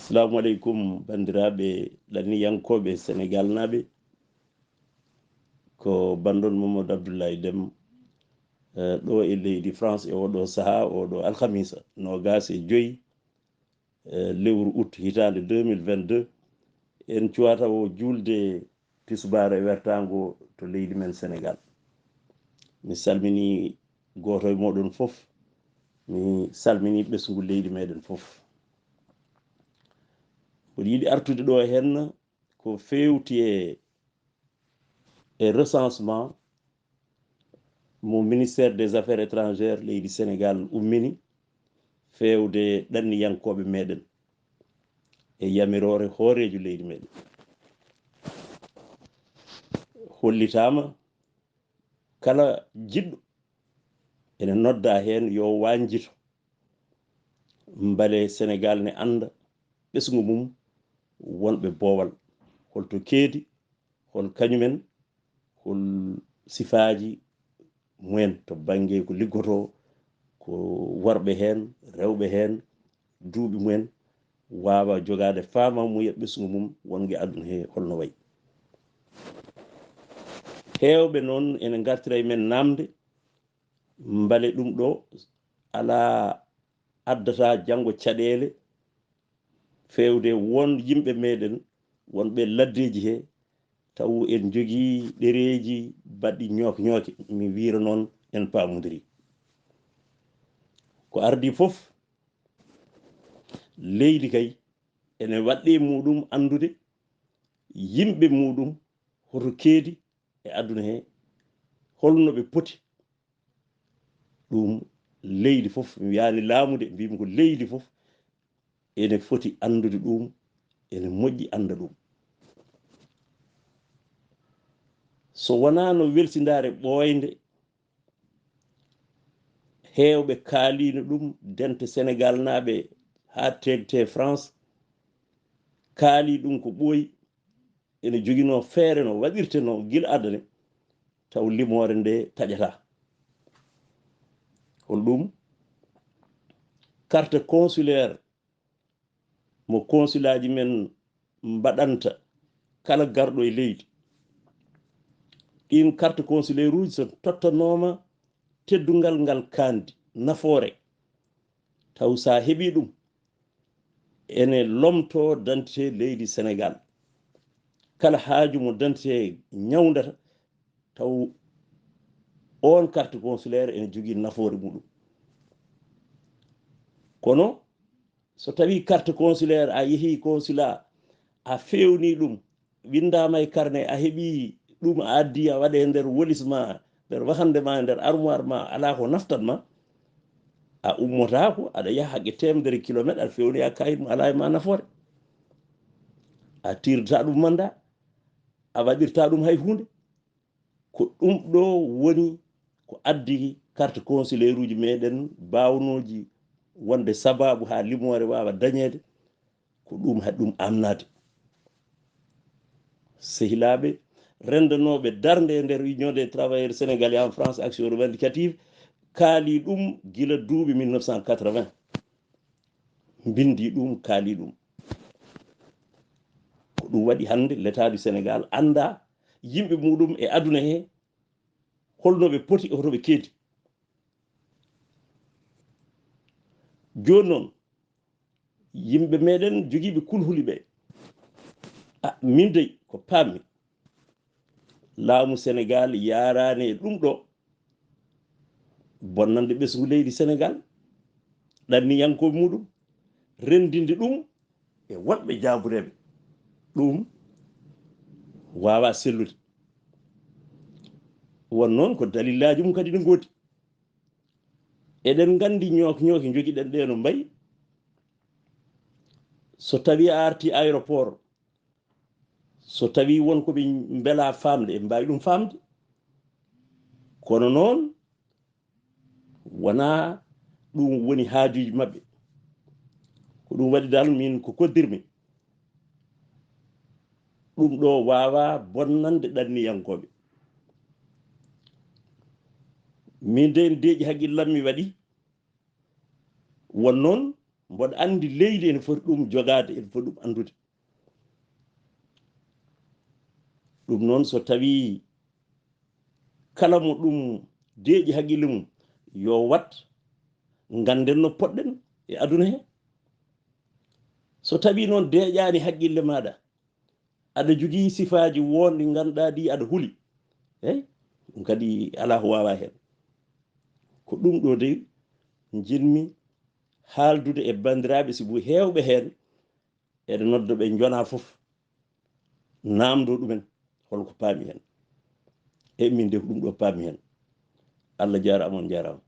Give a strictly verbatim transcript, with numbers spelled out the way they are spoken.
Assalamu aleykum, banndiraaɓe ɗanniyankooɓe Senegal naaɓe. Ko banndon Mamadou Abdoulaye Dem, eh, ɗo e leydi France e oɗo sahaa, oɗo alhamisa, noogas e joy, eh, lewru août hitaande deux mille vingt-deux. En cuwata o juulde tisbaar e wertaango to leydi men Senegal. Mi salmini gooto e mooɗon fof. Mi salmini ɓesngu leydi meɗen fof. Mboɗo yiɗi artude ɗo heen ko feewti e, e recensement mo ministère des affaires étrangères leydi Senegal ummini feewde ɗanniyankooɓe meɗen e yamiroore hooreejo leydi meɗen. Hollitaama kala jiɗɗo ene nodda heen yo wañjito mbale Senegal ne annda ɓesngu mum wonɓe boowal, holto keedi, hol kañumen, hol sifaaji mumen to bannge ko liggotoo, ko worɓe heen, rewɓe heen, duuɓi mumen, waawa jogaade faamamuya ɓesngu mum wonge aduna he holno wayi. Heewɓe noon ene ngartira e men naamde, mbale ɗum ɗo alaa addata janngo caɗeele feewde won yimɓe meɗen wonɓe laddeeji he, taw en njogii ɗereeji baɗɗi ñook-ñooke, mi wiyra noon en paamondiri. Ko ardii fof, leydi kay ene waɗɗee muɗum anndude yimɓe muɗum hoto keedi e aduna he, holno ɓe poti. Ɗum leydi fof, mi wiyaani laamu de, mbimi ko leydi fof ene foti anndude ɗum, ene moƴƴi annda ɗum. So wonaano welsindaare ɓooynde heewɓe kaaliino ɗum, dente Senegal naaɓe haa teeŋte France, kaali ɗum ko ɓooyi, ene joginoo feere no waɗirtenoo gila adane, taw limoore nde taƴataa. Hol ɗum? Carte consulaire mo consulaaji men mbaɗanta kala garɗo e leydi. Ɗiin carte consulaire uji so tottanooma teddungal ngal kandi nafoore, taw so a heɓii ɗum, ene lomtoo dentité leydi Senegal. Kala haaju mo dentité ñawndata, taw oon carte consulaire ene jogii nafoore muɗum. Kono so tawii carte consulaire, a yehii consulat, a feewnii ɗum, winndaama e carnet, a heɓii ɗum, a addii, a waɗi e nder walis ma, nder wahannde ma, nder armoire ma, alaa ko naftat ma, a ummotaako, aɗa yaha hakke teemedere kilomeeter, aɗa feewnii a kayit mum, alaa e ma nafoore. A tiirdataa ɗum mandat, a waɗirtaa ɗum hay huunde. Ko ɗum ɗo woni ko addi carte consulaire uji meɗen baawnooji wonde sabaabu haa limoore waawa dañeede, ko ɗum haɗi ɗum amnaade. Sehilaaɓe, renndanooɓe darnde e nder Union des travailleurs sénégalais en France, Action revendicative, kaali ɗum gila duuɓi mille neuf cent quatre-vingts. Mbinndi ɗum, kaali ɗum. Ko ɗum waɗi hannde l'État du Sénégal annda yimɓe muɗum e aduna he, holno ɓe poti, hoto ɓe keedi. Jooni noon, yimɓe meɗen jogiiɓe kulhuli ɓe, a, min dey ko paammi, laamu Senegal yaaraani e ɗum ɗo bonnande ɓesngu leydi Senegal, ɗanniyankooɓe muɗum, renndinde ɗum e woɗɓe jaabureeɓe. Ɗum waawaa sellude. Won noon ko dalillaaji mum kadi no ngoodi. Eɗen nganndi ñook-ñooke njogiɗen ɗe no mbayi. So tawii a artii aéroport, so tawii won ko ɓe mbelaa faamde, eɓe mbaawi ɗum faamde. Kono noon, wonaa ɗum woni haajuuji maɓɓe. Ko ɗum waɗi dal min ko koddirmi. Ɗum ɗo waawaa bonnande ɗanniyankooɓe. Min de, en deeƴi haqqillam, mi waɗi. Won noon, Mboɗo anndi leydi ene foti ɗum jogaade, ene foti ɗum anndude. Ɗum noon, so tawii kala mo ɗum deeƴi haqqille mum, yo wat, ngannden no poɗɗen e aduna he. So tawii noon deeƴaani haqqille maaɗa, aɗa jogii sifaaji woonɗi ngannduɗaa ɗi aɗa huli, eyi, ɗum kadi alaa ko waawaa heen. Ko ɗum ɗo dey njiɗmi haaldude e banndiraaɓe, sibu heewɓe heen eɗe nodda ɓe njonaa fof, naamndo ɗumen holko paami heen. E min de ko ɗum ɗo paami heen. Allah jaaraama, on njaaraama.